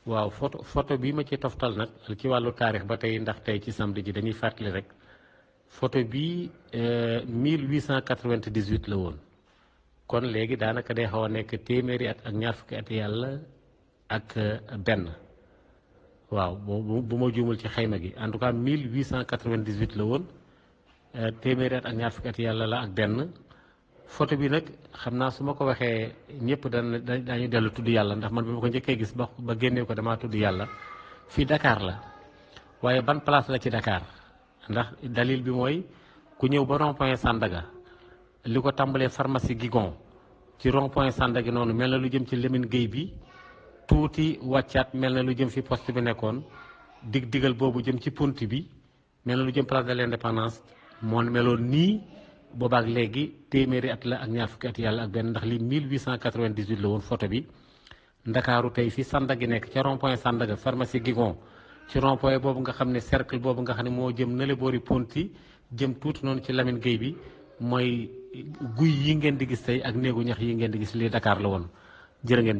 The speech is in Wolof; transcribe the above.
waaw photo bii ma ci toftal nag ci wàllu taarix ba tey ndax tey ci samedi ji dañuy fàttali rek photo bii 1898 la woon kon léegi daanaka day xaw a nekk téeméeri at ak ñaar fukki at yàlla ak benn waaw bu ma juumul ci xayma gi en tout cas 1898 la woon téeméeri at ak ñaar fukki at yàlla la ak benn. photo bi nag xam naa su ma ko waxee ñëpp dañu dellu tudd yàlla ndax man bi ma ko njëkkee gis ba génnee ko damaa tudd yàlla fii Dakar la waaye ban place la ci Dakar ndax dalil bi mooy ku ñëw ba rond point Sandaga li ko tàmbalee pharmacie Guigon ci rond point Sandaga noonu mel na lu jëm ci Lamine Gueye bi tuuti wàccaat mel na lu jëm fi poste bi nekkoon digal boobu jëm ci pont bi mel na lu jëm place de l'Indépendance moo meloon nii. boobaak léegi téeméeri at la ak ñaar fukki at yàlla ak benn ndax li 1898 la woon photo bi ndakaaru tey fi Sandaga nekk ca rond point Sandaga pharmacie Guigon ci rond point boobu nga xam ne cercle boobu nga xam ne moo jëm nale boori ponti jëm tuuti noonu ci Lamine Gueye bi mooy guy yi ngeen di gis tey ak néegu ñax yi ngeen di gis lii Dakar la woon jërë ngeen jëf